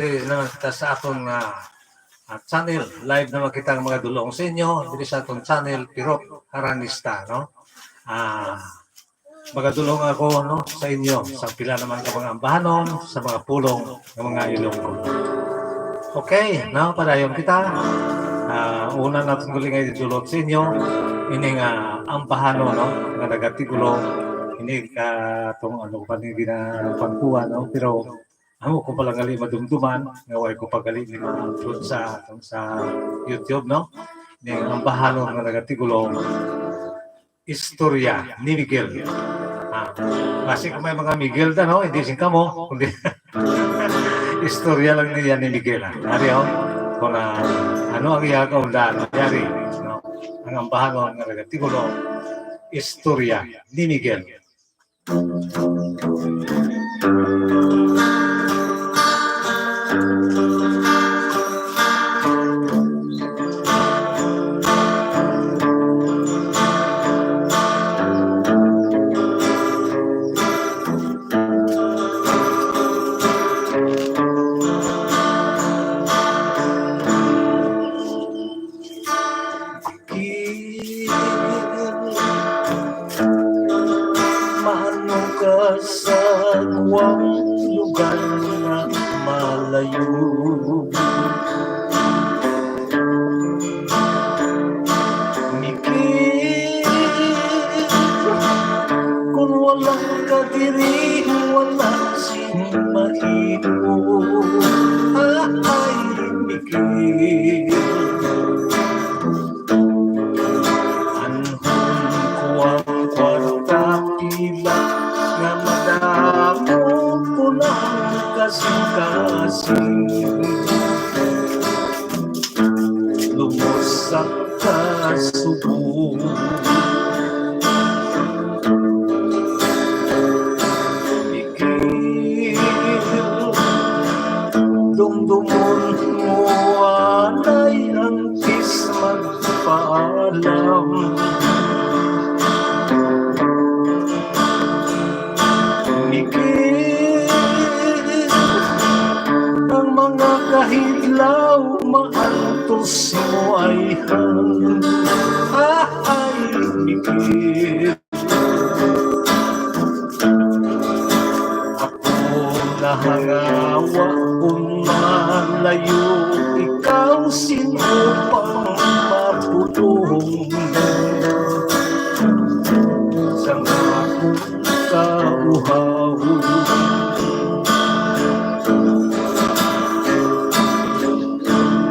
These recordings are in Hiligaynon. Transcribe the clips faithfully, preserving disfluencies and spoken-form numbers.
Diri naman kita sa aton nga, ah, channel. Live naman kita, mga dulong, sa inyo diri sa aton channel, Pirot Aranista, no? Ah, magadulong ako, no, sa inyo sa pila naman ka mga ambahanon, sa mga pulong ng mga Ilonggo. Okay, no, padayon kita. Ah, una naton gali nga idulot sa inyo ini nga ambahanon, no, nga nagatigulong ini ka tong ano pa ni ginapangkuha, no, pero amo ko pala gali madumduman nga way ko pa gali ni ma-upload sa, sa YouTube, no? Ning ambahanon nga nagatigulong Istorya ni Miguel. Ah, basi kung may mga Miguel ta, no? Hindi sing kamo, kundi istorya lang niya ni Miguel, ah. Ari, oh. Kung, ah, ano ang iya kaundahan, nangyari, no? Ang ambahanon nga nagatigulong Istorya ni Miguel. Mano ka sa guwang lugar nga malayo. Mikil, kung wala ka diri, wala sing mahimo. Ay, mikil. Anhon ko ang kwarta pila nga madamo ko lang kasing-kasing. Lumusak ka subong. Mikil, dumdumon mo anay ang kismagpaalam. Mikil, ang mga kahidlaw maantos mo ay hang. Ay, mikil. Ako nahangawa kung malayo ikaw, sino pang mapulong sa akong kauhaw.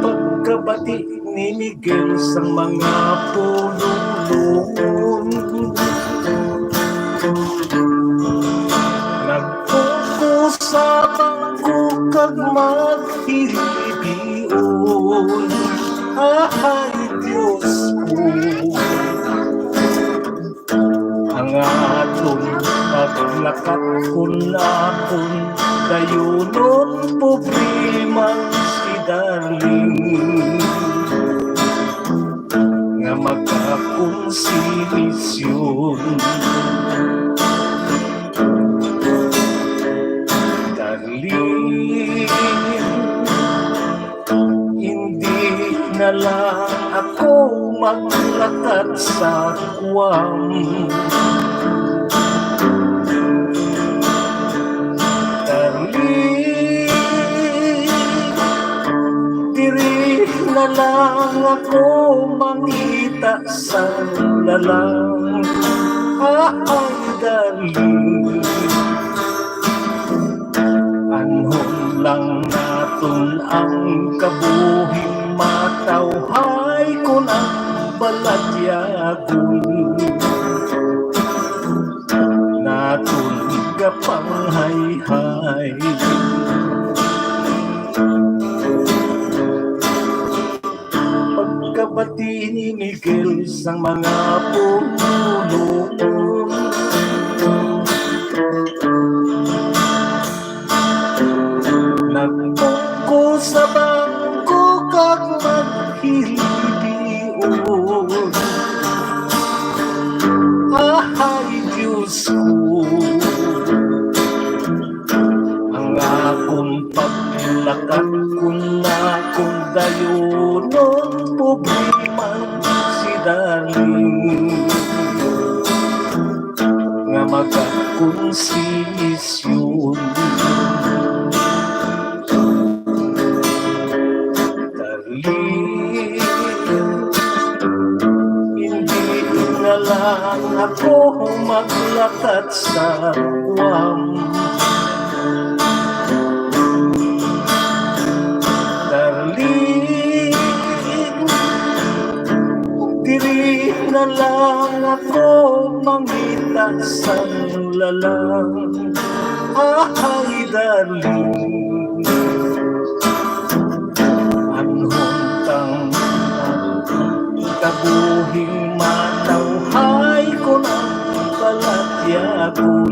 Pagkabati ni Miguel sang mga pulong. Nagpupo sa bangko kag maghilibion. Ay, Dios ko. Ang aton paglakat kun akon dayunon, pobre man si Darling nga magkakonsilisyon. Darling, hindi na lang ako maglakat sa Guam. Darling, diri na lang ako mangita sa lalang. Ay, darling, anhon lang naton ang kabuhi, matawhay kon ang balatyagon naton gapanghayhay. Pagkabati ni Miguel sang mga pumuluon. Nagpungko sa bangko kag maghilibion. Ahay, Dios ko. Ang akon paglakat Kun akon dayunon problema si Darling nga magakonsisyon. Darling, hindi na lang ako maglakat sa Guam. Darling, diri na lang ako mangita sang lalang. Ay, darling, anhon tang kabuhing matawhay ko na balatyagon.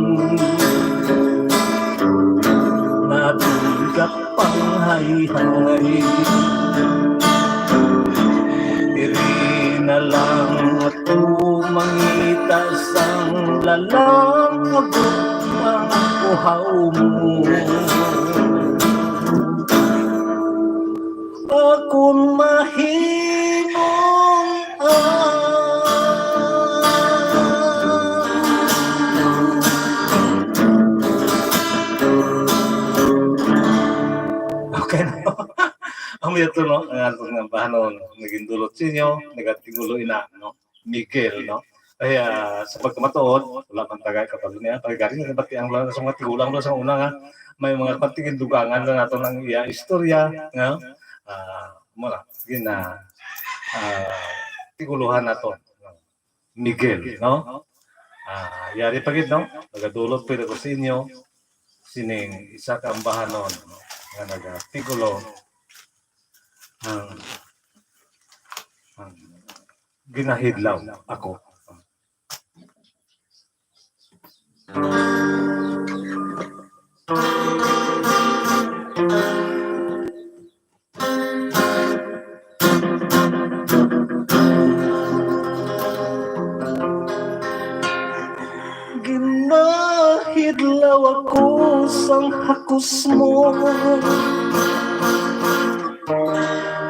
Natingkap panghayhay. Diri na lang ako mangita sang lalang abot ang uhaw mo. Akon mahimong ang Okay na. Ang aton, no, ang aton nga bahanon, naging dulot sa inyo, nagatinulo ina, no? Miguel, no? Kaya sa pagkamatuod, wala man tagay kabalo niya. Pagkari nga bati ang lang sa mga tigulang lang sa una nga may mga katigin dugangan na nato ng iya istorya, no? Ah, mo na, gina ah, tiguluhan nato. Miguel, no? Ah, yari pa gid, no? Nagadulot pa ko sa inyo sining isa ka ambahanon, no? Nga nagatigulo ang, ang ginahidlaw ako. Ginahidlaw ako sang hakos mo.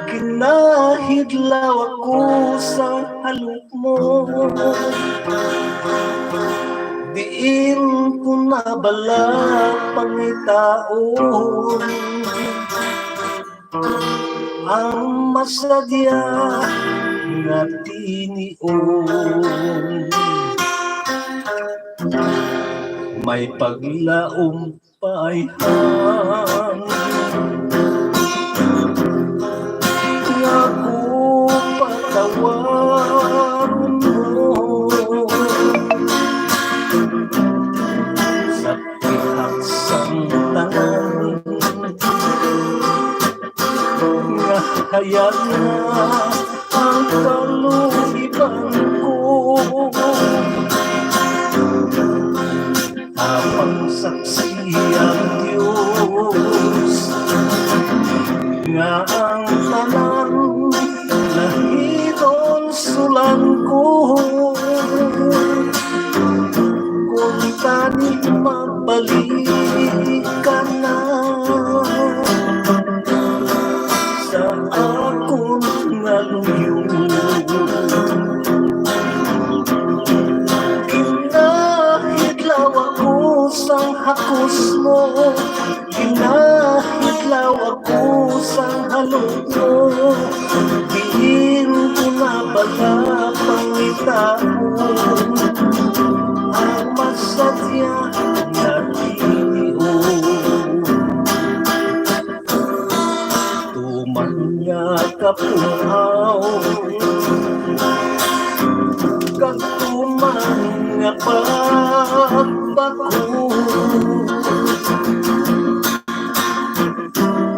Ginahidlaw ako sang halok mo. Diin ko na bala pangitaon ang masadya nga tinion. May paglaom paihan nga ako patawaron mo sa pihak sang tanan nga hayag na ang kaluhiban ko. Apang saksi ang Dios nga ang tanan nahinulsolan ko. Kung tani mabalik ka na sa akon nga luyo. Ginahidlaw ako sang hakos mo, ginahidlaw ako sang halok mo. Diin ko na bala pangitaon ang masadya nga tinion. Tuman nga kapuhaw kag tuman nga pagbako,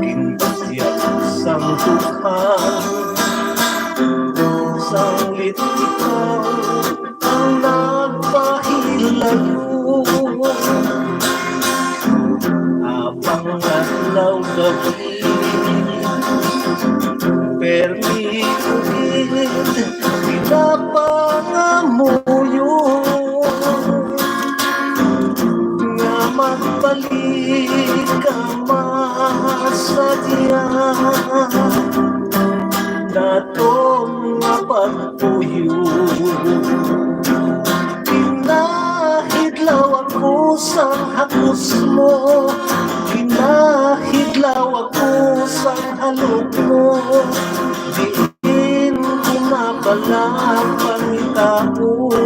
ginbatyag sang dughan sang litikaw ang nagpahilalo. Apang adlaw gab-i, permi ko gid pinapangamuyo nga magbalik ka mas sadya naton nga pagpuyo. Ginahidlaw ako sang hakos mo, ginahidlaw ako sang halog mo. Diin ko na bala pangitaon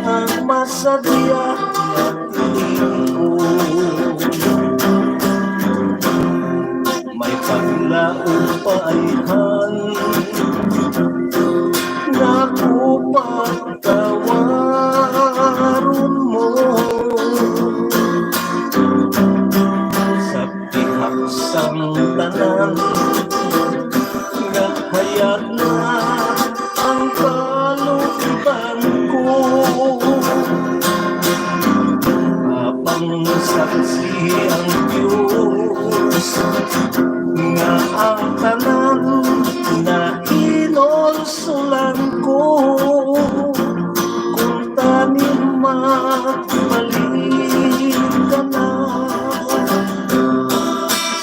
ang masadya nga tingog. May paglaom pa ayhan nga ko pagtawaron mo. Sa pihak sang tanan nga hayag na ang kalugitan ko. Apang saksi ang Dios nga ang tanan na hinulsulan ko. Kung tanim magbalik ka na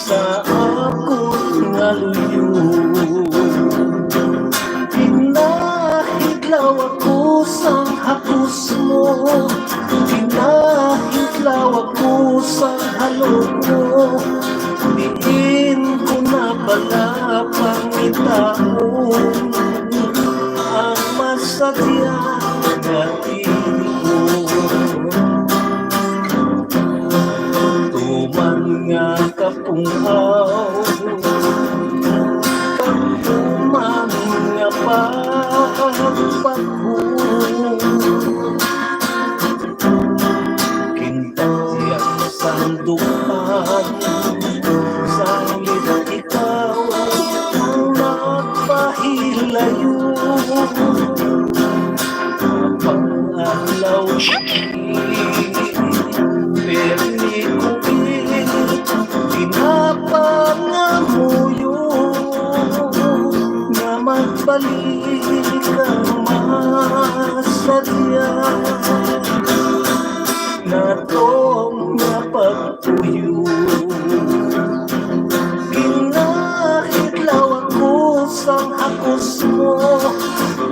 sa akon nga luyo, ginahidlaw ako sang hakos mo, ginahidlaw ako sang halog mo. Diin ko na bala pangitaon ang masadya nga tingog. Tuman nga kapung-aw, tuman nga pagpagod. Kintatyag sang duman, sanglit ikaw ang nagpahilayo. Pang-adlaw permi ko ginapangamuyo nga magbalik ang masadya naton nga pagpuyo. Ginahidlaw ako sang hakos mo,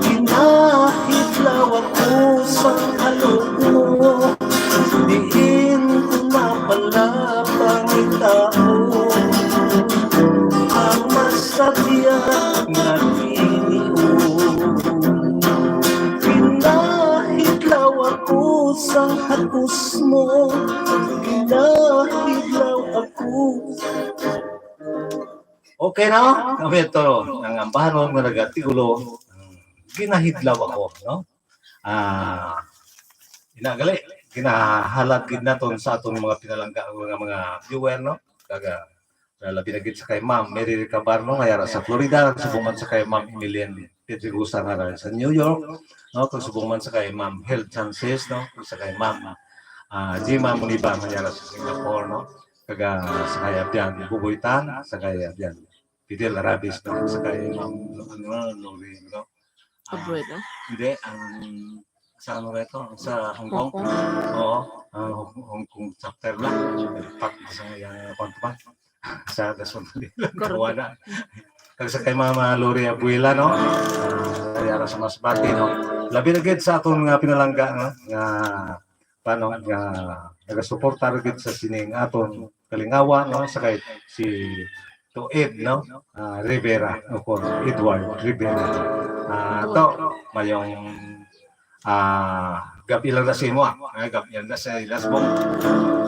ginahidlaw ako sang halog mo. Diin ko na bala pangitaon ang masadya nga tingog. Ginahidlaw ako sang hakos mo, ginahidlaw ako. Okay na? Kami ito, ang ambahanon nga nagatigulo, ginahidlaw ako, no? Ah, ina gali, ginahalad gid naton sa aton mga pinalangga, mga, mga viewer, no? Kaga, labi na gid sa kay Ma'am Mary Recabar, no? Nga yara sa Florida, subong man sa kay Ma'am Emilian Pedregosa nga yara sa New York, no? Kag subong man sa kay Ma'am Hel Chances, no? Kag sa kay Ma'am, ah, Jima Muniba nga yara sa Singapore, no? Kag, ah, sa kay Abyan Buboy Tan, sa kay Abyan Fidel Arabis, no? Sa kay Ma'am, ano, Lori, no? Ah, Abroad, ah? Hindi, ang sa ano ba ito? Sa Hong Kong? Hong Kong. Oo, ang Hong, Hong Kong chapter na. Pat sa iyang kwan pa. Sa Gason nila, Correct. Kawada. Kag sa kay Mama Lori Abuela, no? Ah, yara sa Masbate, no? Labi na gid sa aton nga pinalangga, no? Nga, paano, nga nagasuportar gid sa sining aton kalingawa, no? Sa kay si Tuib, no? Ah, Rivera, o kon Edward Rivera. Ah, to, mayong, ah, gabi lang na sa imo, ah. Ay, gabi lang na sa ilas mo.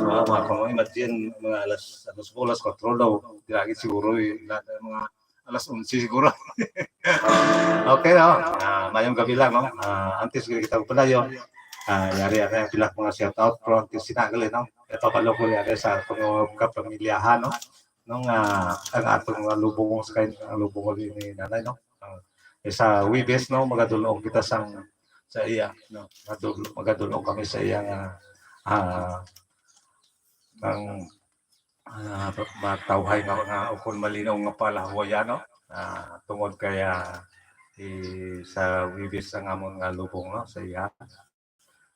So, ah, mga kung imagine, mga alas, alas, alas kwatro daw, di lagi siguro, eh, lahat ng mga alas onse siguro. Okay, no? Ah, mayong gabi lang, no? Ah, antes gid kita padayon, ah, yari ang pila mga shout out, pero antes sinagali, no? Ito pala ko yari sa atong kapamilyahan, no? Nung, ah, ang atong lubong sa kay, ang lubong ni nanay, no? Ah, eh, sa Webes, no? Magadulong kita sang, sa iya, no? Magadul-, magadulong kami sa iya nga, ah, ang, ah, matawhay nga, nga ukon malinaw nga palahuwayan, no? Ah, tungod kay, ah, i-, sa Webes ang amon nga lubong, no? Sa iya.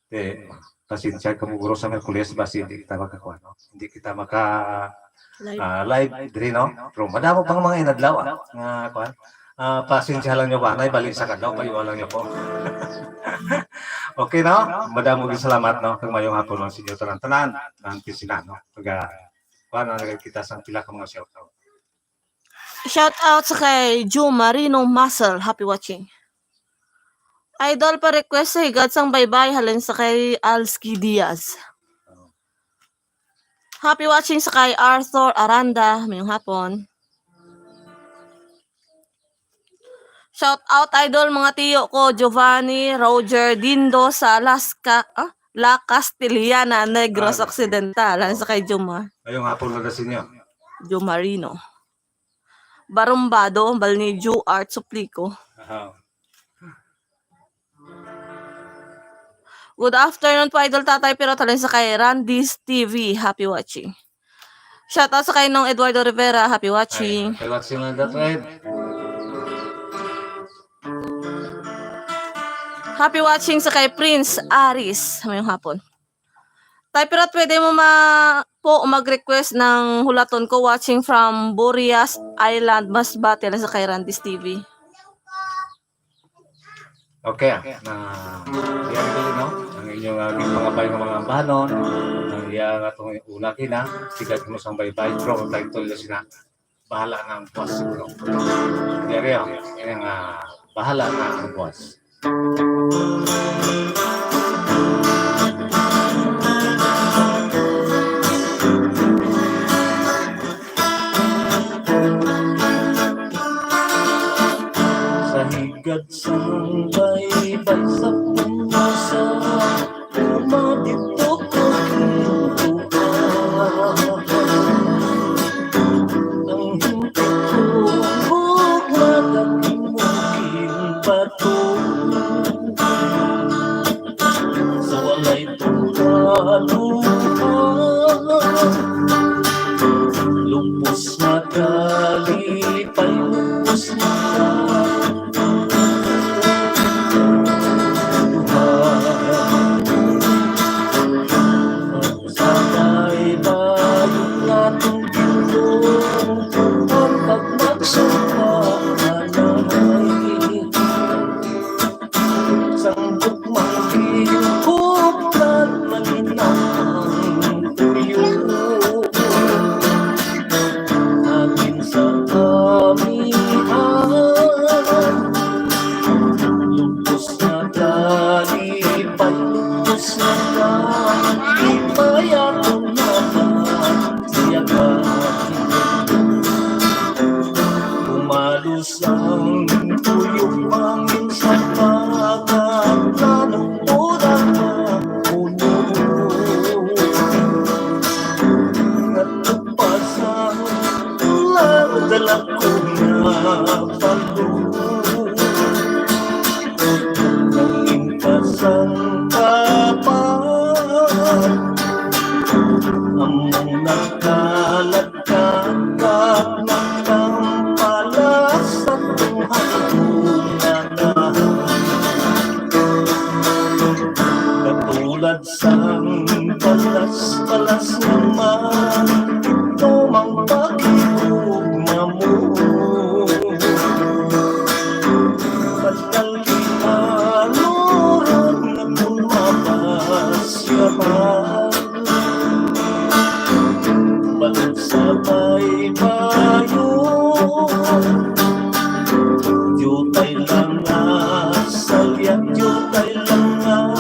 Te, pasensya ka mo, guro, sa Miyerkules, basi hindi kita makakuha, no? Hindi kita maka-, Live. Ah, live diri, no? Pero madamo pang mga inadlaw, ah, nga, kuwan. Ah, pasensya lang nyo ba? Nay, balik sa kadlaw, payuha lang nyo ko. Okay, no? Madamo gyud salamat, no? Kag mayong hapon lang sa inyo tanan-tanan. Ang pisina, no? Pag, ah, kuwan, nagkita sang pila ka mga shout out. Shout out sa kay Joe Marino Muscle. Happy watching. Idol, pa-request sa Higad sang Baybay halin sa kay Alski Diaz. Happy watching sa kay Arthur Aranda. Mayong hapon. Shout out, idol, mga tiyo ko, Giovanni, Roger, Dindo sa Alaska, ah, La Castellana, Negros Ah, Occidental. Halin sa kay Juma. Mayong hapon lang sa inyo. Joe Marino. Barumbado, bal ni Joe Art Suplico. Aha. Good afternoon po, Idol Tatay Pirot, halin sa kay Randy's T V. Happy watching. Shout out sa kay Nong Eduardo Rivera. Happy watching. Ay, happy watching lang, Dad Ed. Happy watching sa kay Prince Aris. Mayong hapon. Tay Pirot, pwede mo ma-, po mag-request ng Hulaton Ko, watching from Burias Island, Masbate, halin sa kay Randy's T V. Okay, ah, na, yan din, no? Ang inyong, ah, gipangabay nga mga ambahanon, ang iya nga atong una kina, Higad sang Baybay, bro, ang title na sina, Bahala na ang Buwas, bro. Diri, oh, yan ang, ah, Bahala na ang Buwas. Sa Higad sang Baybay sa puno sa uma didto ko kinuha. Ang hindi ko ug madaging mungkin bato. Sa walay tungkaluhan, lupos nga kalipay, lupos nga kaluhan. Sa baybayon nga tungkilong, ang pagmagsuka anay. Sang gugmang gihuptan, malinang tuyo. Halin sa amihan, lupos nga kalipay, lupos nga kalipay, ako naman siya ka. Pumalos ang tuyok, hangin sa pagkatlanong, ulan na puno. Nagtupas ang ulan, dala ko na palo. Nangin pa sang kapat, among nagkalat Kag nagkampalas sa atong hangtunan. Katulad sang balas-balas nga man, tumang paghigugma mo. Pagkalian mo ron nga kung mapasyahan. Balik sa baybayon. Diutay lang nga salya, diutay lang nga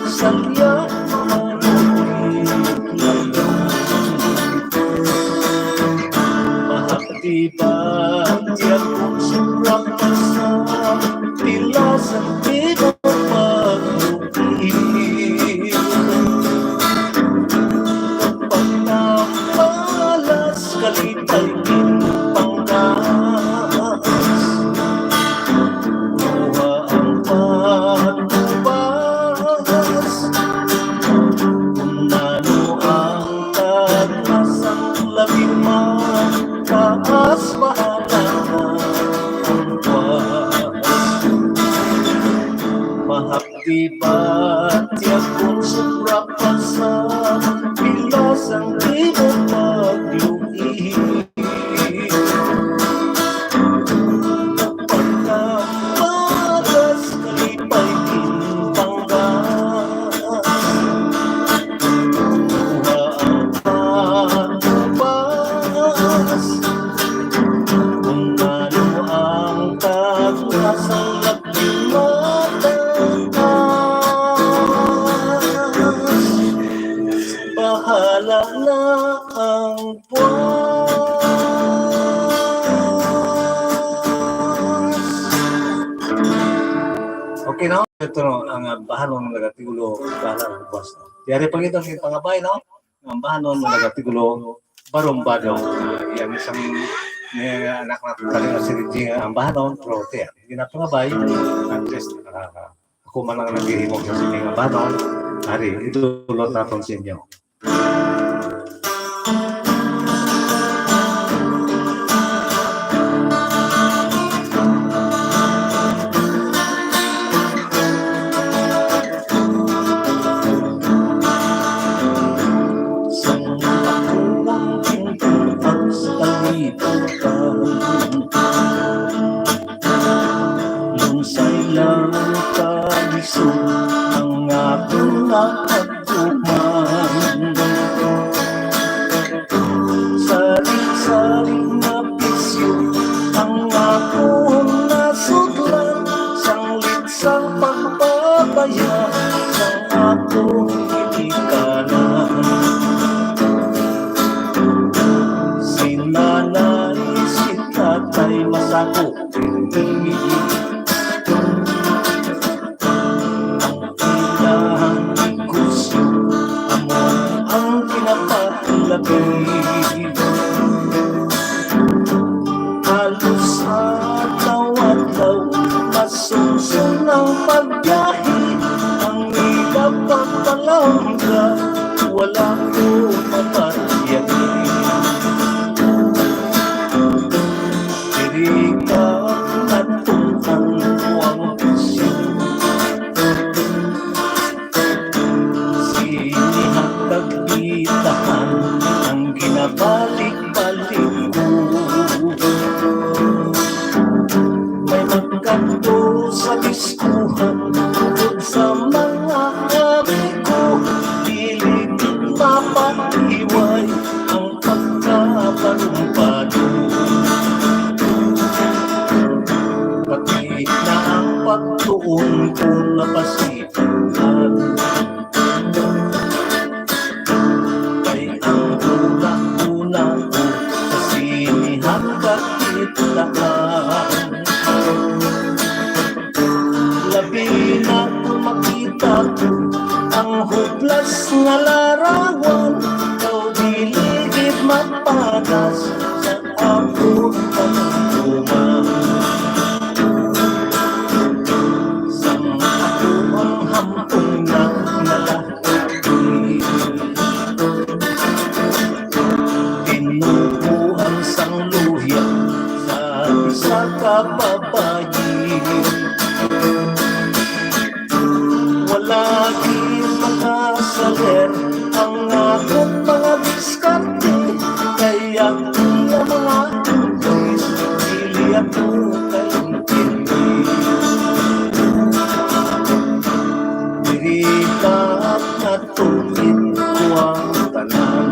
salya, manulit na lang. Mahapdi ba tiyak kung sobra pa sa pila sa di mo pagluti? Pagpanapalas, kalipay ginpanggas. Kuha ang patubas. Kung ano ang tagmas, ang labi man taas, bahala na ang buwas. Mahap Di ba tiyak kung sobra pa sa pila sang di mo pagluhi? Petro, ang, ah, bahanon nagatigulo, bahala ang buwas, no? Yari pa gid ang pangabay, no? Ang bahanon nga nagatigulo, barumbado. Ah, iya misang, nga anak na tali na si Reggie, ang bahanon, pero tiya, hindi na pangabay, at least, ah, ako man ang naghihimo sa sining bahanon, ari, idulot naton sa inyo. Sang akoang gintuan sa kalibutan, lunsay lang kalisod ang akon naatuman. Saring-saring nga bisyo ang akon nasudlan, sanglit sa pagpabaya sang akon ginikanan. Si nanay, si tatay, masakop ang ilahan negosyo, amo ang kinapalabi. Halos adlaw-adlaw, masungson ang pagbiyahe, ang ila pagpalangga, wala ko mapatiyagi. Diri ka natun-an ko ang bisyo. Sinihan kag bitahan ang ginabalik-balik ko. May magkadto sa diskuhan tungod sa mga amigo, dili gid mapaiway ang pagkaparumpado. Pati na ang pagtuon ko napasitan. Kay ang huna-huna ko sa sinihan kakitaan. Labi na kung makita ko ang hublas nga larawan, daw dili gid mapagas sa akon pagtuman. Sang akon hampong na nalahati, tinubo ang sang luya sa isa ka babayi. Wala gid makasaler ang akon mga diskarte, kay ang iya mga tulis dili ako kaintindi. Diri ka natulid ko ang tanan,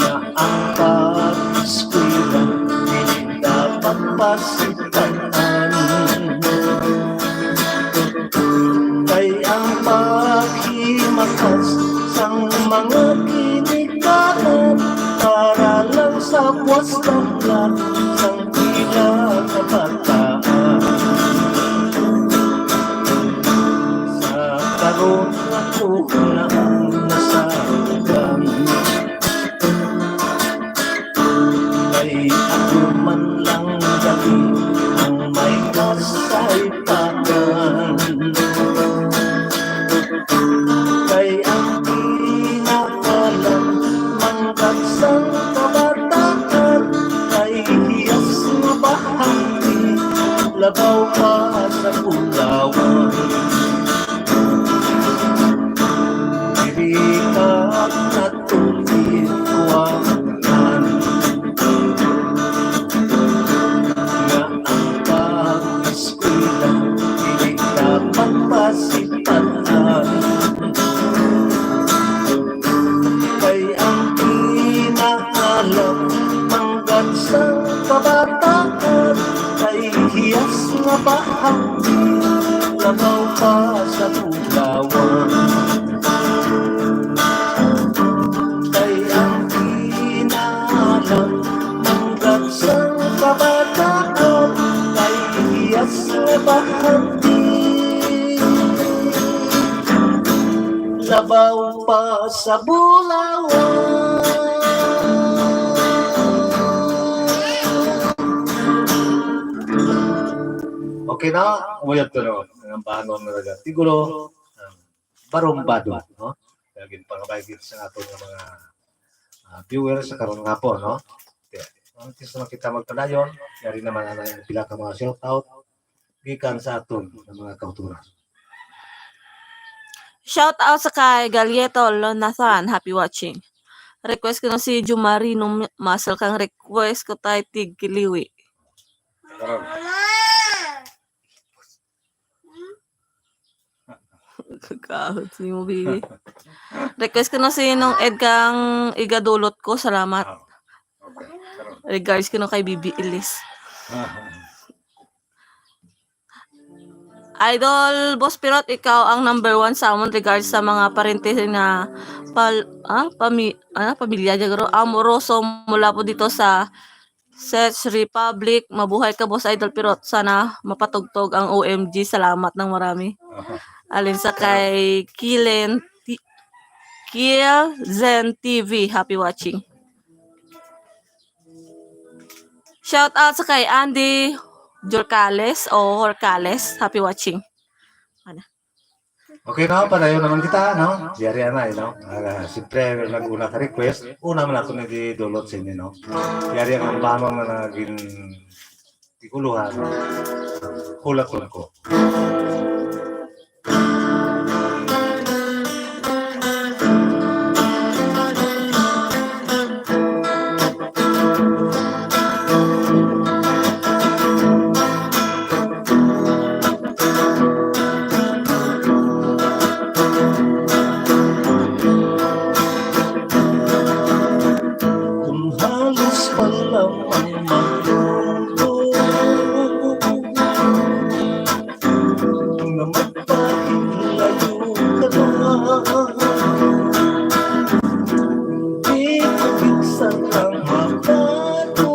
nga ang pag-eskwela dili dapat pasitan. Kay ang paghimakas sang mga ginikanan para lang sa buwas dapat sang ila kabataan. Sa karon ako na ang nasaktan. Kay ako man lang gali ang may kasaypanan. Kay ang pinakalam manggad sang kabataan, kay hiyas nga bahandi, labaw pa sa bulawan. Diri ka natulid ko ang tanan, nga ang pag-eskwela dili dapat pasitan. Kay ang pinakalam manggad sang kabataan, kay hiyas nga bahandi, labaw pa sa bulawan. Kay ang pinakalam manggad sang kabataan, kay hiyas sa bulawan. Okay na? Umuyag to, no? Ang bahanon na talaga. Siguro, um, barumbado, no? Kaya ginpangabay gid sa aton nga mga, ah, viewers sa karong hapon, no? Okay. Antes naman kita magpadayon, yari naman ang pila ka mga shoutout gikan sa aton nga mga kauturan. Shout out sa kay Galieto Lonathan. Happy watching. Request ko na si Jumarino Muscle kang request ko tay tig Kiliwi. Karon. Kagahod sa imo, baby. Request ko na si Nong Ed kang igadulot ko. Salamat. Ah, okay. Karon. Regards ko na kay Bibi Ilis. Idol Boss Pirot, ikaw ang number one sa amon regards sa mga parente na pal, ah, pami, ah, pamilya dyan, garo. Amoroso mula po dito sa Czech Republic. Mabuhay ka, Boss Idol Pirot. Sana mapatugtog ang O M G. Salamat ng marami. Alin sa kay Kilen T-, Kiel Zen T V. Happy watching. Shout out sa kay Andy Jorcales o Horcales. Happy watching. Okay, no? Padayon naman kita, no? Yari na, eh, no? Ah, siyempre, nag-una ka request. Una man ako na di dulot sa inyo, no? Yari ang ambanon na naging tikuluhan. Hulaton ko. Kung halos pa lamang matulog, nga magpahilayo ka na. Di ko minsan lang mabago.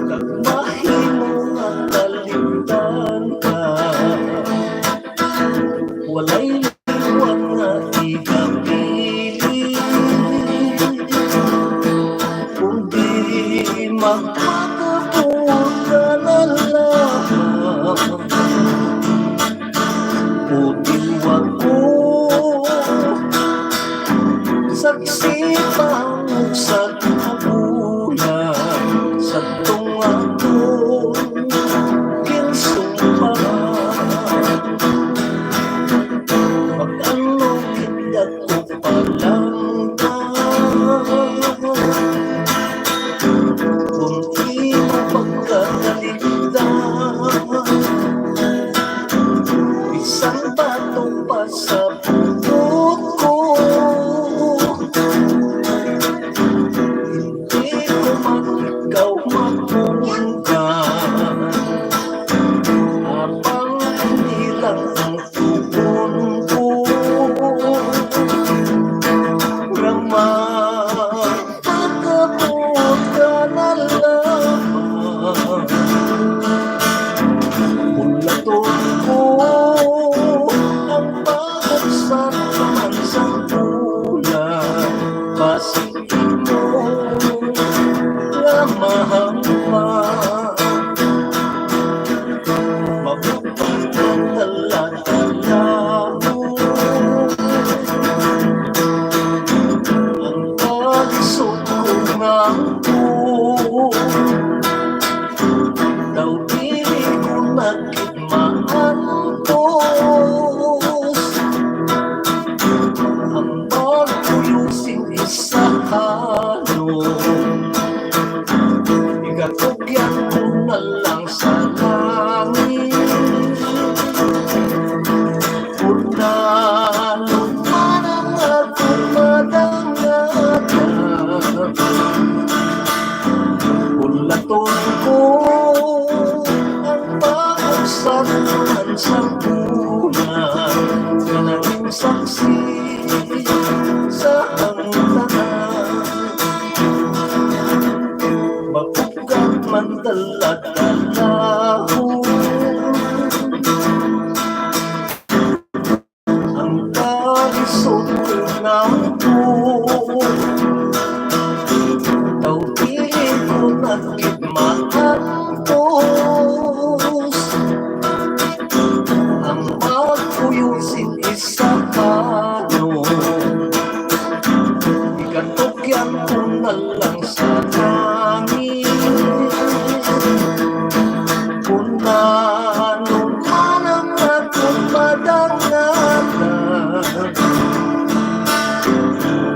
Kag mahimo nga kalimtan ka. Walay liwat nga ikapili, kundi magpakabuot ka na lang. O diwa ko, saksi pa mo sa kabulan, sa tunga ko, ginsumpa. Mag-ano kita ko palangga, kung imo pagkakaligtas, bisan bato pa sa buot ko. Hindi ko man ikaw mapunta. Abang nilang ang tugon ko. Rama, pagkabot ka na lamang. Bulaton ko ang pagkabsat naman sa bulan. Basi imo nga mahampa. Mabutang ang talatalaon. Ang palisod ko nga ampo. Daw dili ko na gid maantos. Ang pagpuyo sing isa halong, igatugyan ko na lang sa langit. Una, lupa na nga kumadangatan. Bulaton ko ang pagkabsat naman sa bulan, nga naging saksi sa ang tanan. Ang kunal lang sa langit, kung ano man ang akong madangana,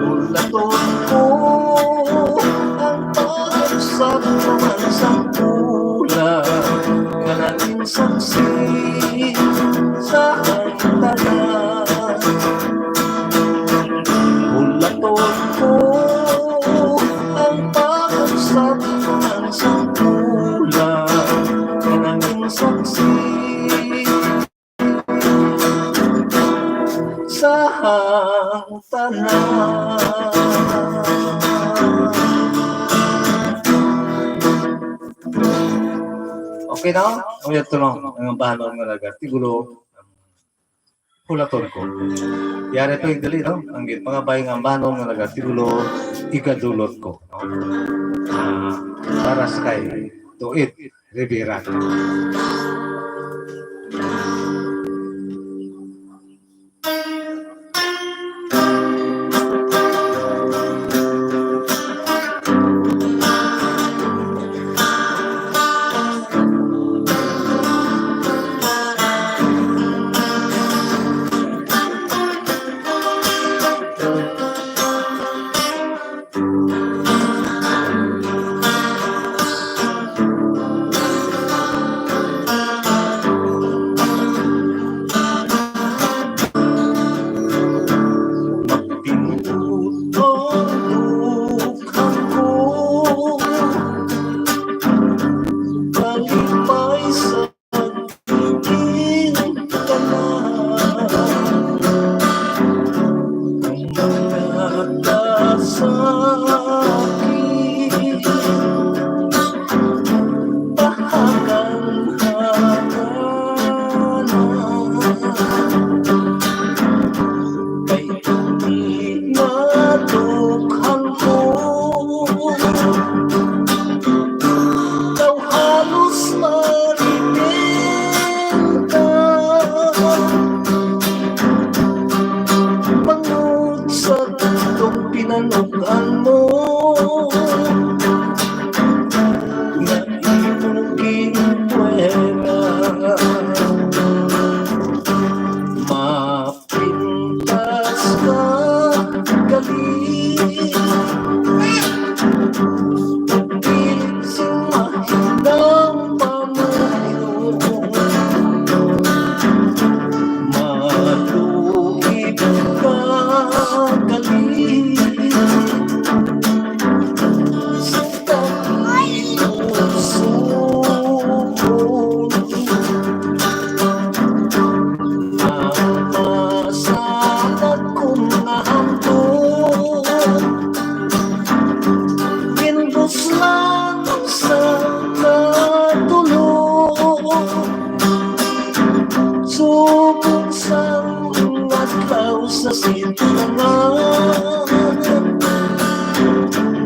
ulaton ko ang pag-usap naman sa pula, kanang saksi sa tanan. Ulaton ko ang pag-usap ang sampula, kanang saksi sa tanan. Okay na? O, ito lang ang bahalon nga nag-artikulo. Hulaton ko. Yari to yung dali, no? Ang gin-, mga bay nga ambanon nga nag-artikulo, igadulot ko, no? Ah, para sa kay Tuit Rivera. Mapindot ang dughan ko, kalipay sa tingin ka na. Ang mga kasakit, bahagang hagana. Kay tuni nga dughan ko, daw halos maripin ka. Bangod sa gustong pinanug-an mo, nga imong ginpwera. Mapintas ka gali, dili sing mahinang panuyo. Maluib ka gali, sa tabi usukon. Ang masalag kong nahamtong, ginbuslan sa katulo. Subong sang adlaw sa sintangan,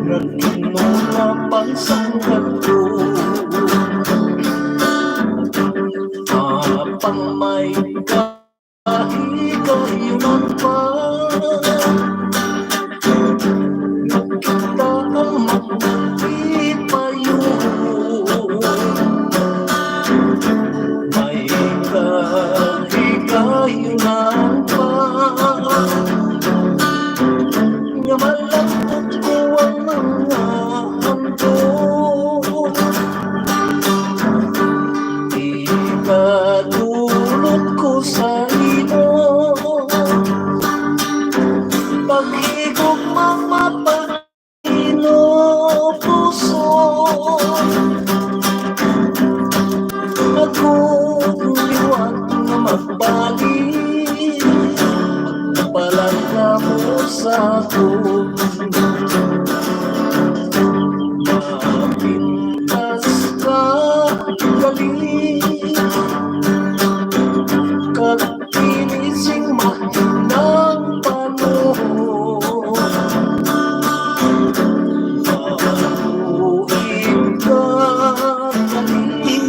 nagkinuna pagsanggal ko. Apang may kahigayunan pa, kita ang magmatipayo. May kahigayunan pa, nga malambot ko ang mga handog. Ipadulot ko sa imo, paghigugmang mapainupuson. Akong liwat nga magbalik, palangga mo sa akon. Mapintas ka gali, kag dili sing mahinang panuhon. Maluib ka gali,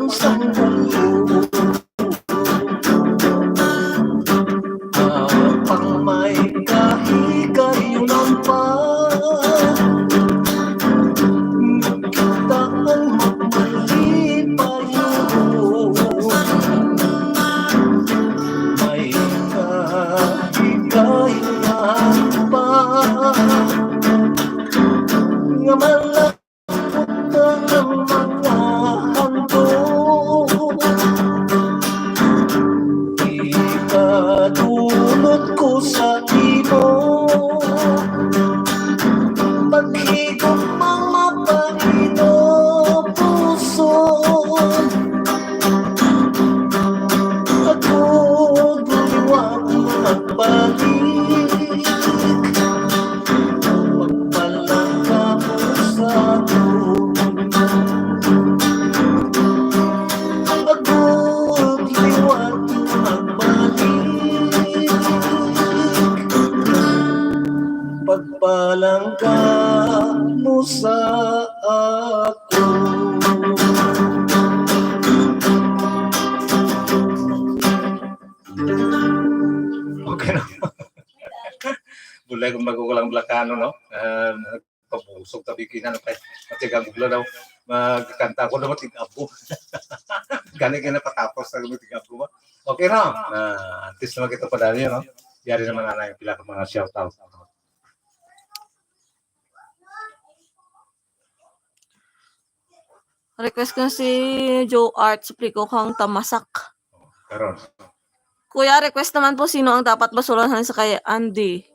sang mundo. Apang may kahigayunan pa, kita ang magmalipayon. May kahigayunan pa nga malapot ang mga handog. Ikadulot ko sa imo paghigugma mapainupuson. Ako liwat magbalik, magpalangga mo sa akon. Ako liwat magbalik, pagpalangga mo sa ako. Okay na. Bulay kung bago ko lang blakano, no? Ah, pabusog tabi kina, no? Kay matigabog lang daw. Magkanta ko na matigabog. Gani kaya napatapos na matigabog ba? Okay na. Ah, at least naman kita pa dali, no? Yari naman na lang yung pila ka mga shoutout. Request ko si Joe Art, Suplico kang Tamasak. Karon. Kuya, request naman po, sino ang dapat basulan sa kay Andy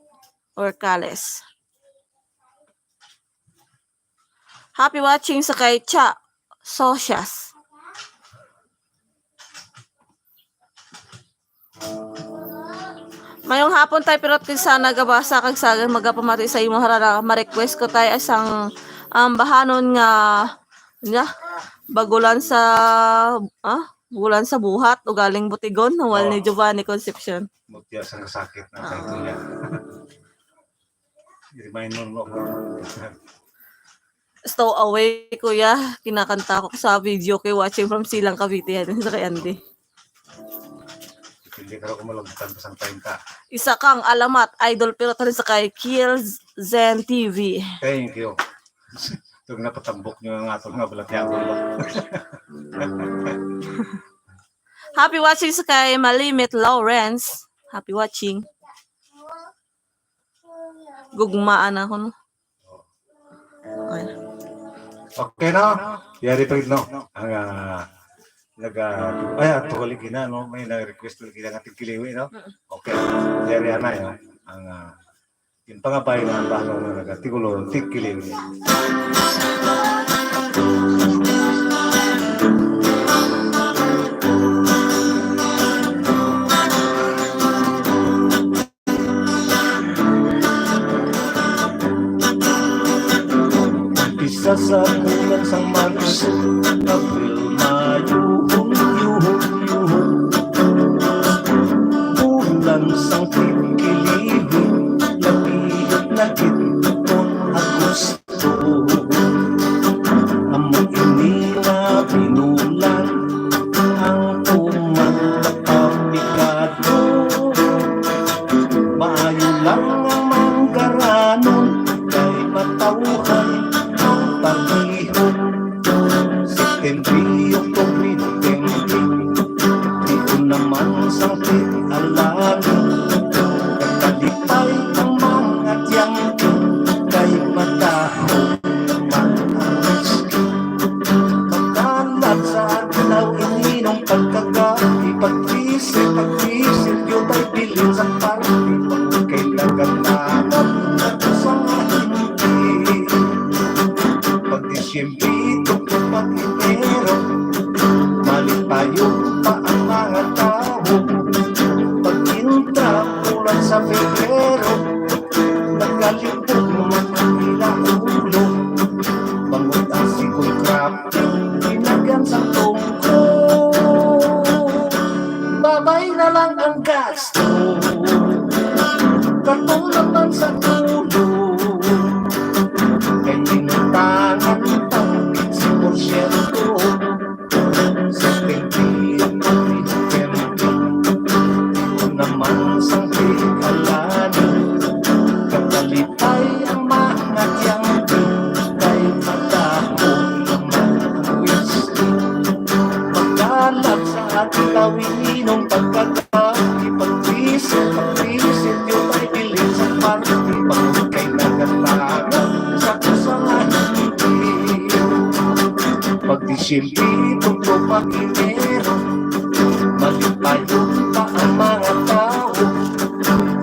Orcales? Happy watching sa kay Cha Socias. Mayong hapon, tay, pero kinsa nagabasa kag sa magapamati sa imo harana, ma-request ko, tay, asang, um, bahanon nga, nya, bagulan sa, ah, bagulan sa buhat, ugaling butigon, wal ni Oh. Giovanni Concepcion. Mutya sa kasakit na Ah. tayo niya. Reminder mo ako. Stow away, kuya. Kinakanta ko sa video kay watching from Silang, Cavite, yan sa kay Andy. Hindi ka raw kumalagtan pa sang treinta. Isa kang alamat, idol, pero tanan sa kay Kiel Zen T V. Thank you. Itong napatambok nyo ang atong mga balatyagon ba? Happy watching sa kay Malimit Lawrence. Happy watching. Gugmaan ako, no? Okay. Okay na. Yari pa rin, no? Ang, ah, nag, ah, ay, ah, tuwali gina, no? May nag-request tuwali gina nga tigkiliwi, no? Mm. Okay. Yari anay, no? Ang, ah, yung pangabay na ang bahalo na nag-, tigulo, tigkiliwi. Umpisa sa bulan sang Marso, Abril, Mayo, Hunyo, Hulyo. Bulan sang tigkiliwi, nabihag na gid kon Agosto. Amo ini nga binulan ang tuman kapikado. Maayo lang nga manggaranon kay matawhay ang pagihon. Septembre, Oktubre, Nobyembre, diin naman sang tig-alangan. Kakalipay ang mga tiyangko kay matahom man ang rescue. Makalat sa adlaw, ininom pagkagahi, pag-isip, pag-isip, yutay bilin sa party, pag kay nagananan, nagusang hindi. Pag Disyembre, tugtog pag Enero, malipayon pa ang mga tawo. Pag-intra bulan sa Pebrero, nagalibog man ang ila ulo. Bangod ang sikul krap, ginagyan sa tungko. Babay na lang ang gasto. Katong naman sa tulo, kay ginutangan pang quince porsyento. Sa Parte pa ko kay nagatago sa kasalanan. Pag Disyembre, tungko pag Enero, malipayon pa ang mga tao.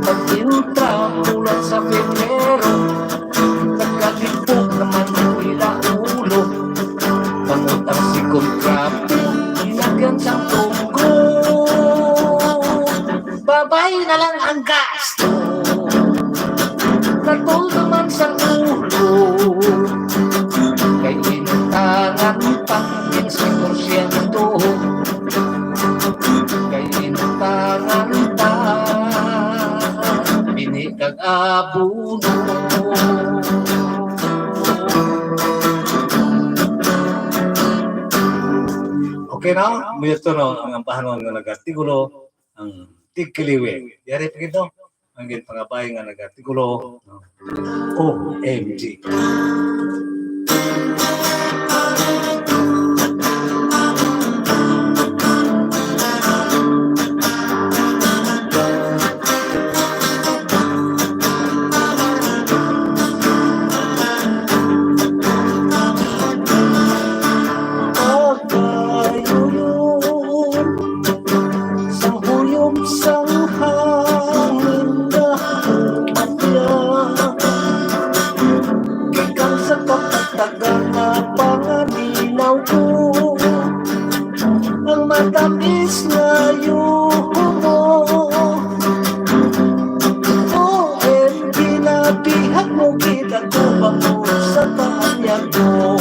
Pag intra bulan sa Pebrero, nagkalipog naman ang ila ulo. Bangod ang second crop, ginagyan sang tunggo. Babay na lang ang gasto. Natol naman sa ulo. Kay inutangan pa, quince porsyento. Kay inutangan pa, bini kag abono. Okay na? Muyo to, no? Ang ambahanon nga nag-artikulo, ang tigkiliwig. Yari pa gid, no? Ang ginpangabay nga nag-artikulo, no? O M G. Pagkayuyon sa huyop sang hangin, dako at yan. Gikan sa kapatagan nga pangalinaw ko, ang matamis nga yuho mo. O M G, nabihag mo gid ako bangod sa tanyag mo.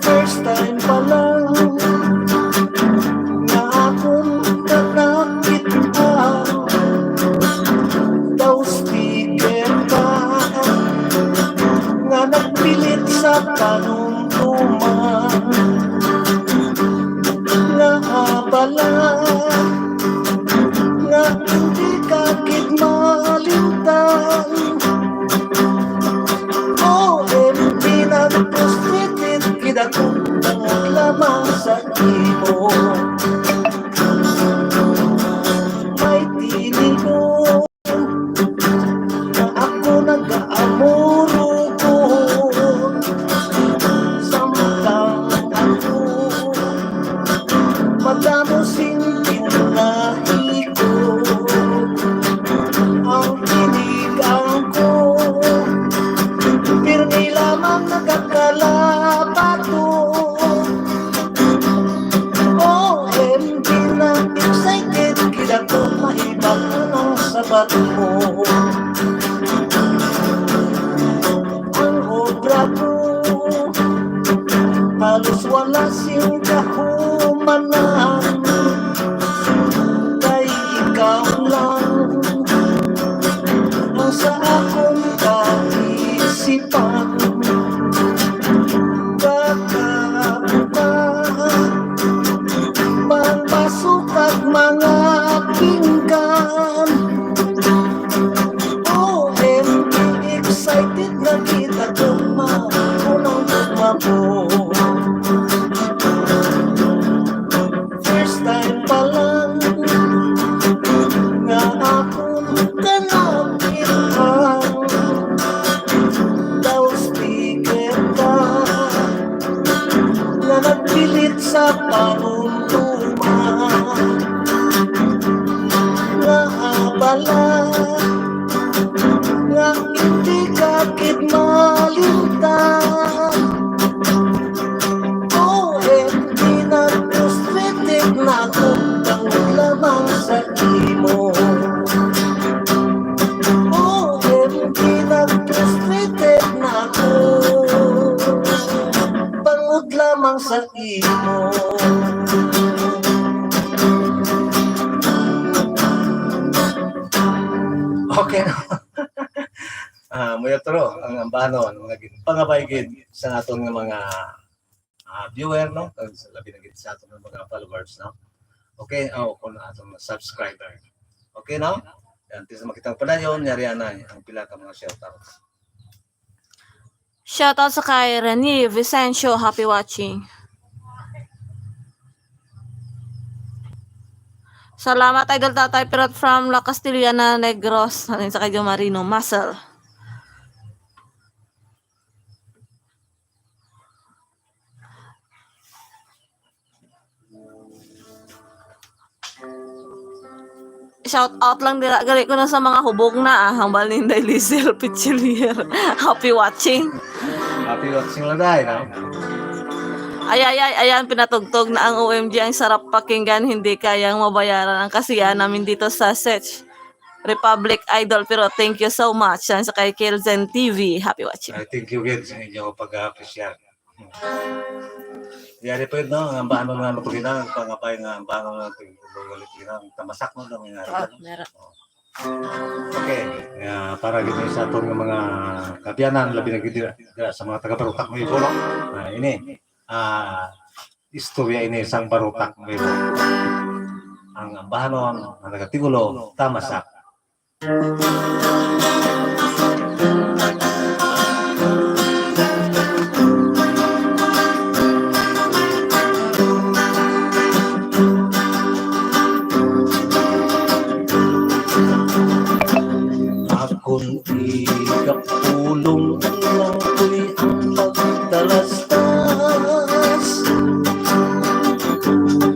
First time pa lang nga akon nakakita, daw sticker ka nga nagpilit sa panumduman. Nga abala, nga hindi ka gid malimtan. O M G, nag-frustrated gid ako tungod lamang sa imo. May tinigo nga ako nag-aamurugon, samtang ako madamo sing pinangahikot. Ang tinigang ko, pirmi lamang nagakalabato. O M G, na-excited gid ako, mahibal-an ang sabat mo. Ang obra ko halos wala sing kahumanan, kay ikaw lang ang sa akon kaisipan. Kakabuka, pangpasok kag mga pinggan. O M G, excited na kita, gugma, unang gugma mo. First time pa lang nga akon ka nakita, daw sticker ka nga nagpilit sa panumduman. Nga abala, nga hindi ka gid malimtan. O M G, nag-frustrated na ako tungod lamang sa imo. O M G, nag-frustrated na ako tungod lamang sa imo. Okay na. Ah, muyo to ang ambahanon nga ginpangabay gid sa aton nga mga, ah, viewer, no? Kag sa labi na gid sa aton nga mga followers, no? Okay, o kung aton mga subscriber. Okay, no? Yan, ti sa makita ang padayon, yari anay ang pila ka mga shoutouts. Shoutout sa kay Rene Vicencio, happy watching. Salamat, Idol Tatay Pirot from La Castellana, Negros. Halin sa kay Marino, Muscle. Shout out lang dira gali ko na sa mga hubog na, ah, hambal ni Inday Lizel Pichilier. Happy watching. Happy watching lang, day, no? Ay, ay, ay, ayan, pinatugtog na ang O M G. Ang sarap pakinggan, hindi kayang mabayaran ang kasiyahan namin dito sa Czech Republic, Idol. Pero thank you so much. Yan sa kay Kelzen T V. Happy watching. Ay, thank you, Gid, sa inyo pag-appreciate. Yari pa yun, no? Ang bahanon nga matugina, ang pangapay nga ang bahanon nga matugina, ang tamasak mo lang nga. Oo, meron. Okay, nga para gid sa aton nga mga kaabyanan, labi na gid dira, dira sa mga taga Barutak, Nuevo, no? Ah, ini, ah, istorya ini sang Barutak, Nuevo. Ang ambahanon nga nagatigulo, Tamasak. Akon igapulong lang ko'y ang pagtalastas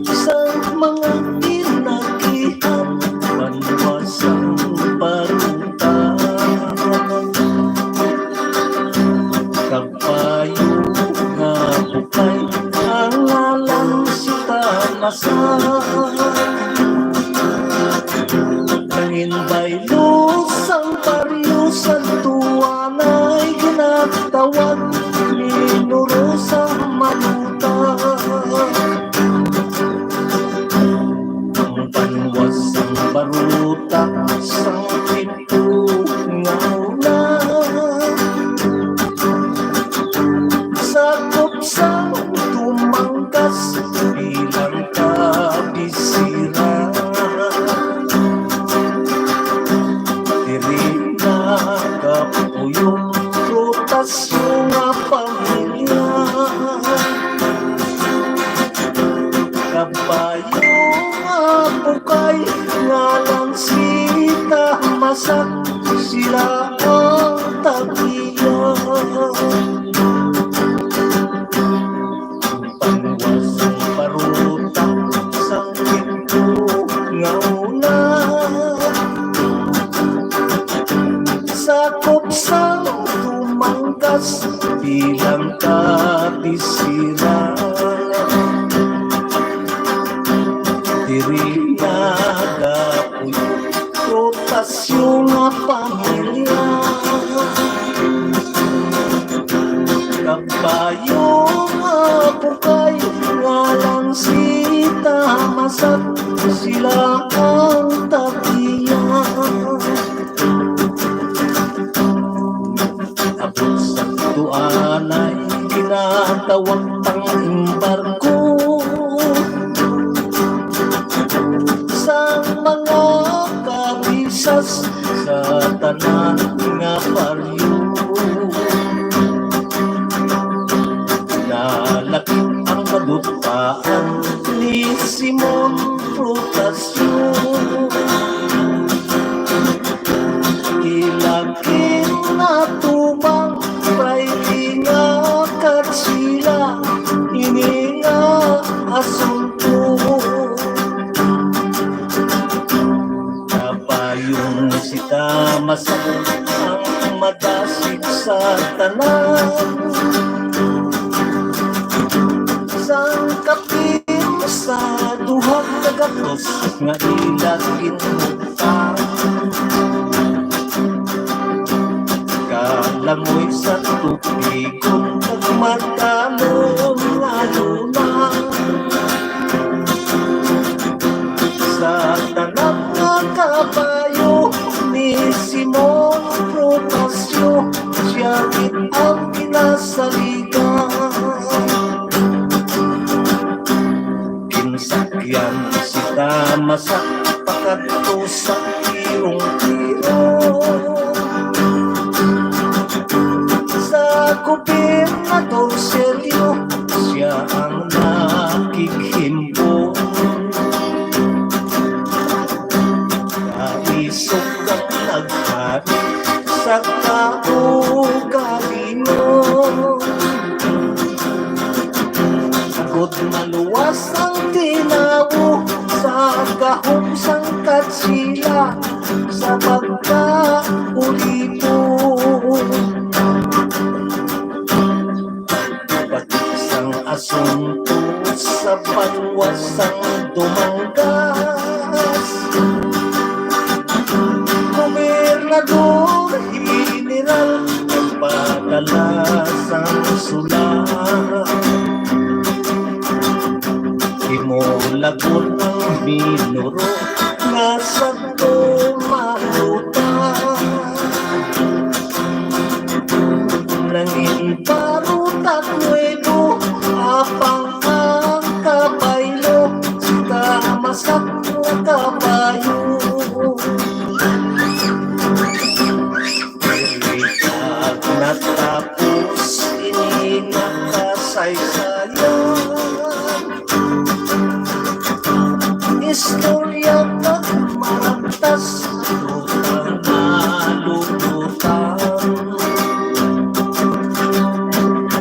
sa mga pinagihan, banwa sang Barutak. Kabayo nga bukay ang ngalan si Tamasak. Nangin baylo sang baryo sa Tuanay, ginatawag ni Noro sang Maluta. Ang banwa sang Barutak sang timpo nga una, sakop sang Tumangkas bilang kabisira. Diri nagapuyo rotasyon nga pamilya. Kabayo nga bukay, ngalan si Tamasak, sila ang tag-iya. Pangwas ang Barutak sang timpo nga una, sakop sang Tumangkas bilang kabisira. Diri nagapuyo rotasyon nga pamilya. Kabayo nga bukay, ngalan si Tamasak, sila ang tag-iya. Abot sa Tuanay, ginatawag pang embargo sang mga kabisas sa tanan nga baryo. Nalakip ang kadutaan ni Simon Protasio. Ila ginatubang, pray, nga katsila ini nga asunto. Kabayo si Tamasak ang madasig sa tanan. Sang kapin sa duha ka gatos nga ila ginhuptan, kalamoy sa tubigon kag madamo nga luna. Sa tanan nga kabayo ni Simon Protasio, sia gid ang ginasaligan. Ginsakyan si Tamasak pakadto sa tirong-tiro. Sa Gobernador Sergio, sia ang nakighimbong. Isog ang naghari sa kaugalingon. Agod maluwas ang tinawo sa gahom sang katsila sa pagkaulipon. Pati sang asunto sa banwa sang Dumangas, Gobernador General nagpadala sang sulat. Imo lagon ang minuro nga sa tumalutan. Nangin parutan nuevo, apang ang kabaylo, si Tamasak nga kabayo. Diri natapos ini nga kasaysayan. Istorya kag matas, luta nga lulutan.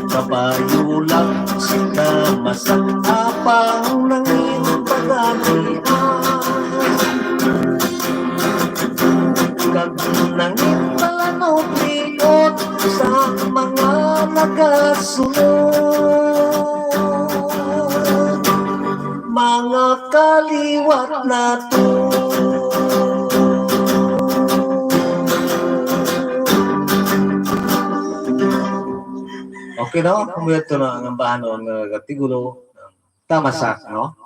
Kabayo lang si Tamasak, apang nangin pagalian. Kag nangin palanuplion sa mga nagasunod. Mga kaliwat nato. Okay, no? Kung ito na ang ambahanon nga nagtigulo, Tamasak, no?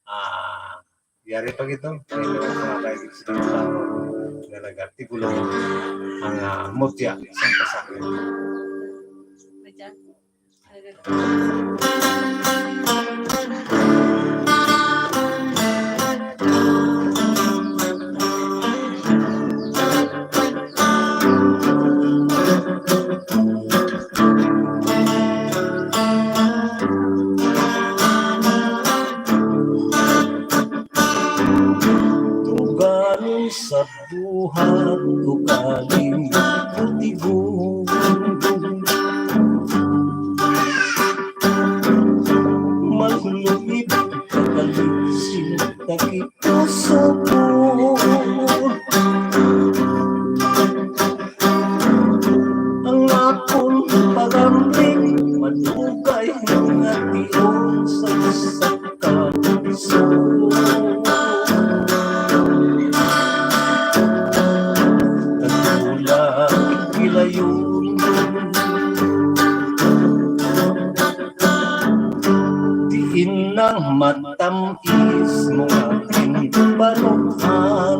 Ah, yari pa gito. May mga bagay sila nga nag-artikulo ang, ah, mutya sa pasakit. Tuganon sa buhat ko kaling putigon. Maluib ka kaling sinta ko sa buhok. Ang akon pagambling madugay nga tion sa isa ka isog. Katula gilayon. Diin ang matam-is mo aking panuhan.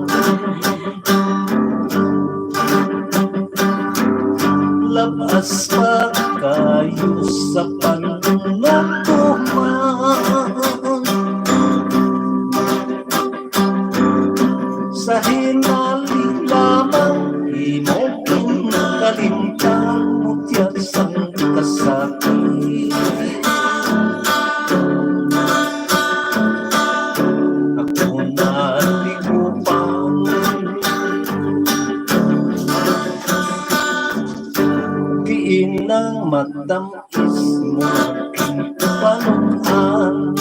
Labas pa kayo sa panunutuman. Sa hinali lamang imo ginkalimtan, mutya sang kasakit. Ako na ligupan. Diin ang matam-is mo aking panuhan.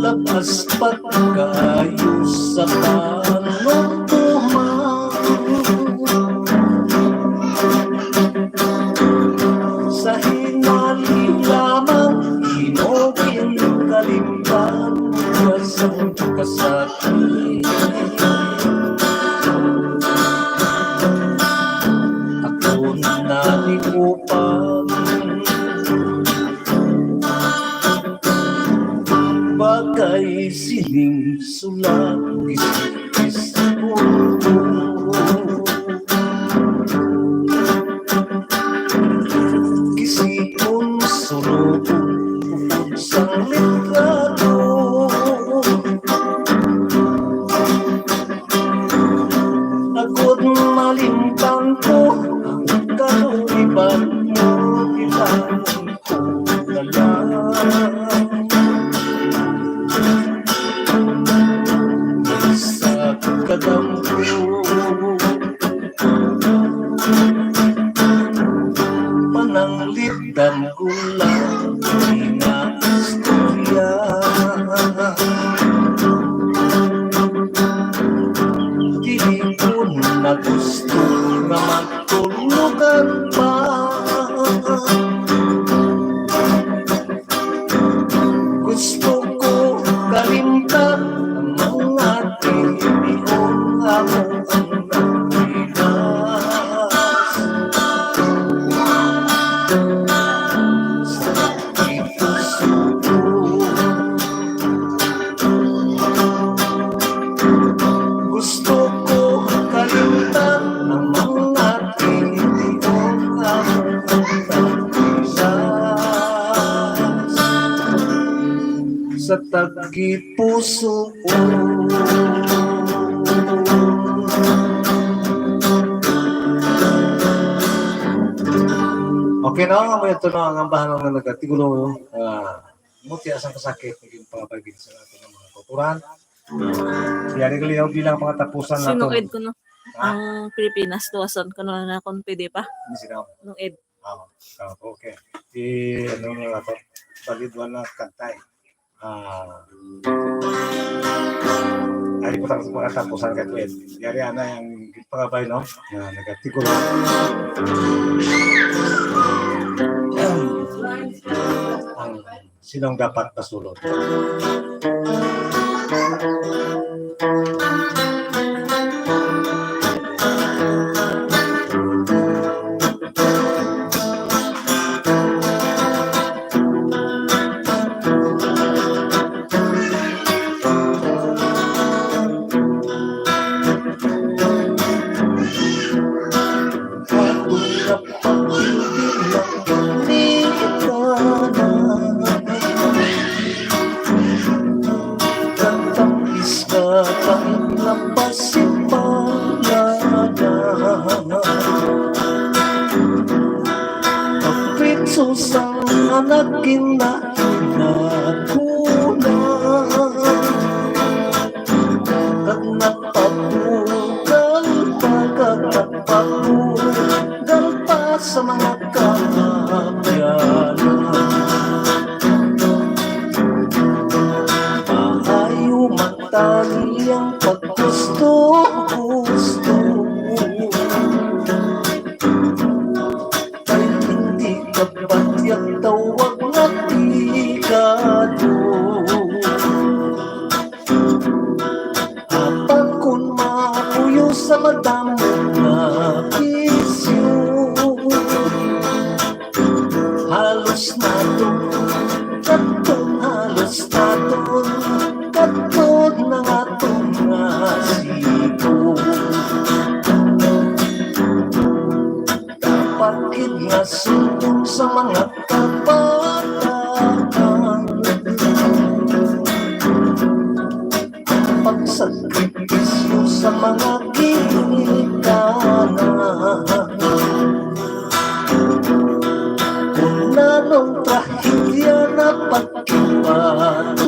Labas pa kayo sa panutuman. Sa hinali lamang imo ginkalimtan, kasang kasakit. Ako na ligupan. Bagay sining sulat, kisikis ko. Kisikon, sulubon, upod sang litrato. Agod malimtan ko ang kaluiban mo, kita ko na lang. Kipuso. Okay na, amo ito na ang ambahan nga nagatigulo, ah, muti asang kasakit, naging pangabagin sa aton nga mga kauturan. Yari ko liyaw bilang pangatapusan na Sinong to. Ed ko, no? Ha? Ang Pilipinas, luwason ko na lang kung pwede pa. Hindi sila. Nung Ed. Ah, ah, okay. Di, ano na lang to? Balid wala kantay. Ah, ay, putang sa pangatapusan ka, Kuya. Yari, ana, ang pangabay, no? Nga, nagatigo. Ang sinong dapat masulod? Katapis ka pang napasimbalanan. Pagpitso sang anak ginahinagunan. Kag napabugal pa, kag napabugal pa sa mga kahapyanan. Maayo man tani ang paggusto-gusto. Kay hindi ka batyag tawag nga pigado. Apan kun mapuyo sa madamo nga bisyo, halos naton, katon, halos naton, katon ang aton nga sigo. Dapat gid nga sundon sa mga kabataan ang pagsakripisyo sa mga ginikanan. Kung nanong trahedya na pagkipatuan,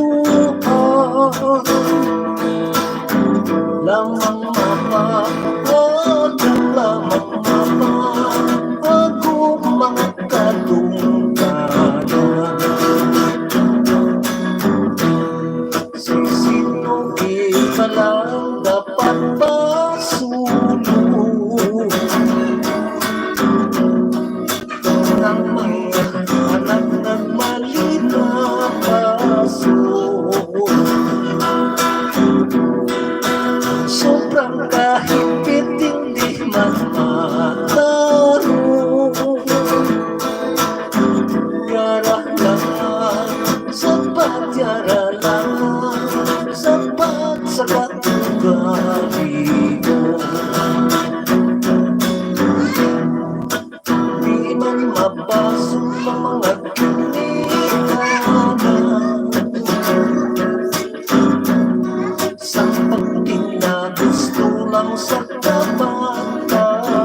lamang mapahagong, lamang mapahagong mga kadungganan. Si sino kita lang dapat pasulong? Ang mga anak nagmalinapaso. Sobrang kahipit, hindi man matarong. Yara lang, sapat yara lang, sapat sa katugali ko. Di man mabasol ang mga ginikanan. Sa pagtingin na gusto lang sa kabataan.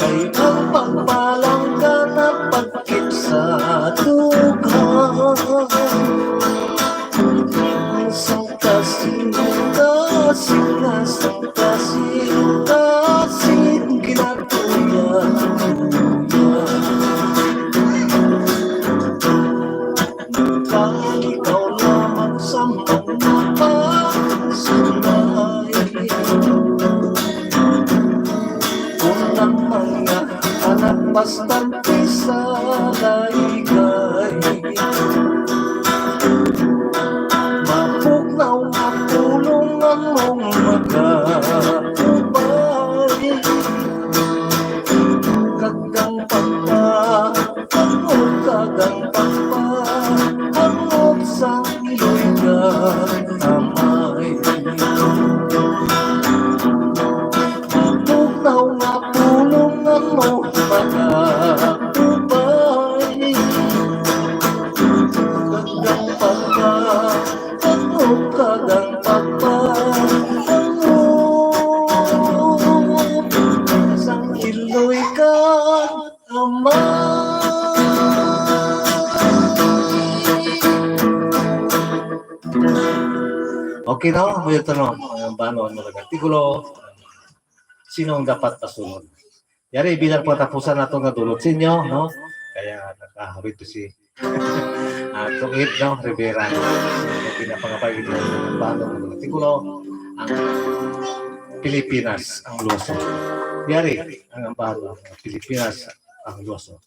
Kay ang pagpalangga na pagkip sa dughan. Sang kasing, kasing, kasing, kasing, kasing ginatuya-tuya. Kay ikaw lamang sa mga pagsulay. Kung ang mga anak bastante sa laygay, mapugnaw nga pulong among mag-aubay. Kag ang pagpa-, ang kagang pagpa-, ang sang iloy kag amay. Tugnaw nga pulong nga mo pag-aubay. Okay, no? Mo yun, no? Ang bano, ano, nag-artikulo, sino ang dapat masunod? Yari, bilang patapusan nato nga dulot sa inyo, no? Kaya nakahawid to si, ah, Tungit, no? Rivera. So, pinapangabay ito ang bano, ang artikulo, ang Pilipinas, ang Luwaso. Yari, ang bano, Pilipinas, ang Luwaso.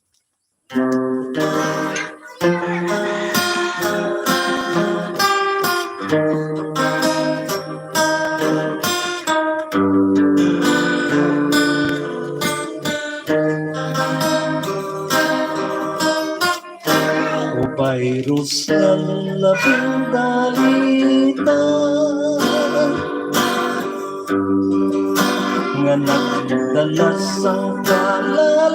O virus nga labing dalita, nga nagdala sang kalalakan.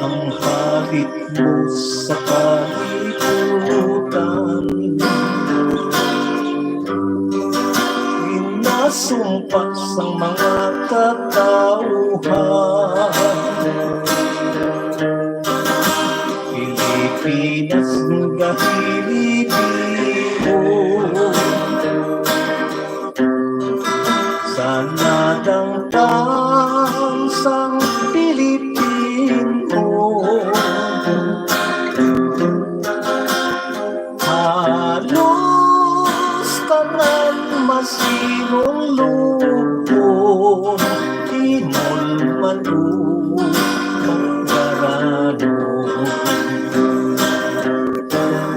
Ang hapit mo sa kalibutan, ginasumpa sang mga katawhan. Pilipinas nga hinibigo, sa nadangtan sang Pilipino. Halos tanan masinulog, timol man o manggaranon.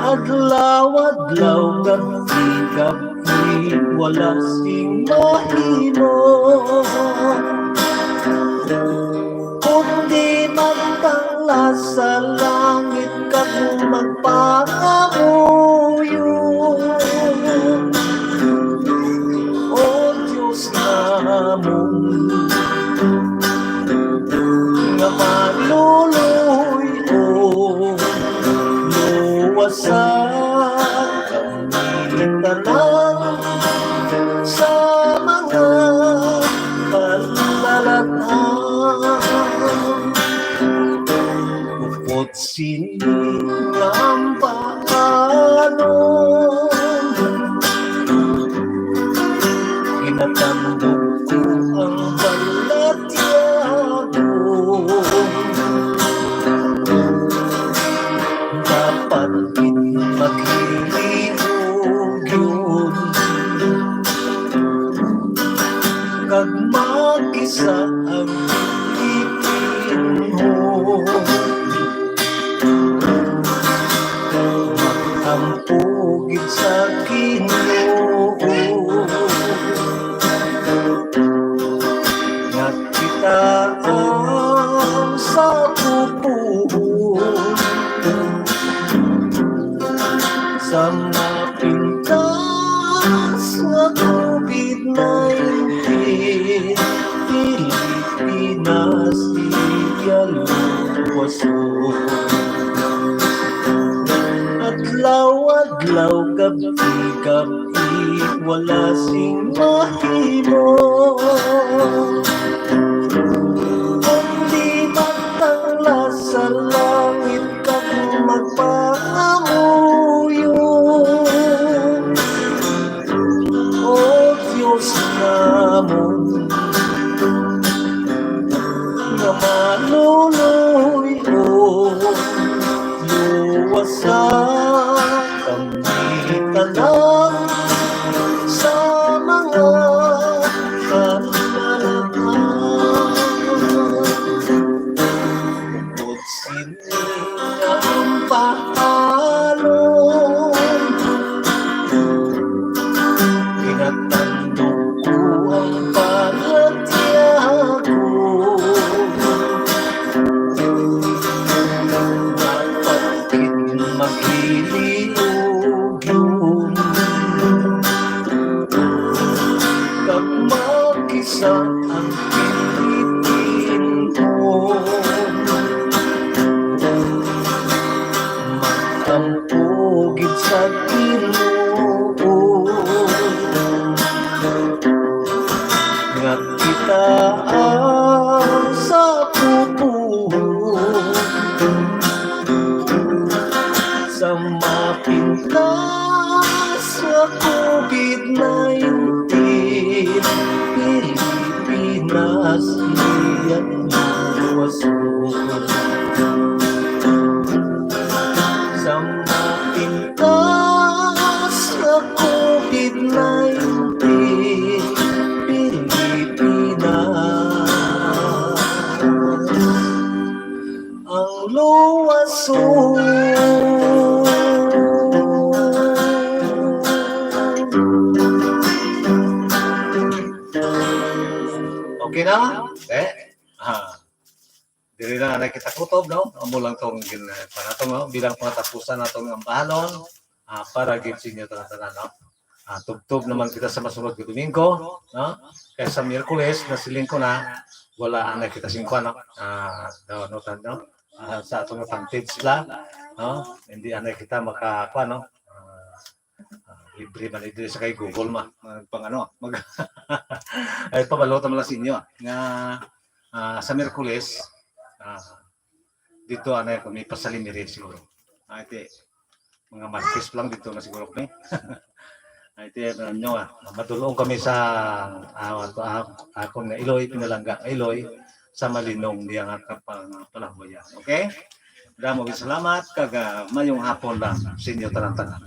Adlaw-adlaw, gab-i-gab-i, wala sing mahimo, kundi magtanglas sa langit kag magpangamuyo. O Dios namon, nga maluloy-on, luwasa kami tanan sa mga panlalat-an. Upod sini nga ampaanon, ginatandog ko ang balatyagon. Dapat gid maghiliog yun, kag mag-isa ang Pilipinhon. Mag-ampo gid sa Ginoo, nga kita ang sapupuhon sa mapintas nga COVID nineteen. Pilipinas, iya luwason. Adlaw-adlaw, gab-i-gab-i, wala sing mahimo, kundi magtanglas sa langit kag magpangamuyo. O Dios namon, nga maluloy-on, luwasa kami tanan sa mga kalalakan. Upod sini nga ampaanon, ginatandog ko ang balatyagon. Dapat gid maghiliog yun, kag mag-isa ang Pilipinhon. Magkampo gid sa Ginoo nga kita ang sapupuhon sa Ang luwason. Okay na? Eh? Ah. Diri na na kita kutob, no? Amo lang tong gin-, pa nato, no? Bilang pangatapusan nato nga bahalon, ah, para gid sa inyo tanan-tanan, no? Ah, tubtob naman kita sa masunod nga Domingo, no? Kay sa Miyerkules, nasiling ko na, wala na kita singkwan, no? Ah, no, no, tan-, no? Ah, sa atong advantage la, no? Hindi anay kita maka, kuwan, no? Ah, ah, libre man diri sa kay Google ma, mag-, pang ano, mag-, ay, pabalo ta man lang sa inyo, ah, nga, ah, sa Miyerkules, ah, dito, ano, kung may pasalimirin siguro. Ah, iti, mga Martes pa lang dito na siguro kami. Ah, iti, ano nyo, ah, madulong kami sa, ah, ato, ah, akon nga iloy, pinalangga nga iloy, sa malinong niya nga kapang, ah, palahuya. Okay? Damo gid salamat, kag, ah, mayong hapon lang sa inyo tanan-tanan.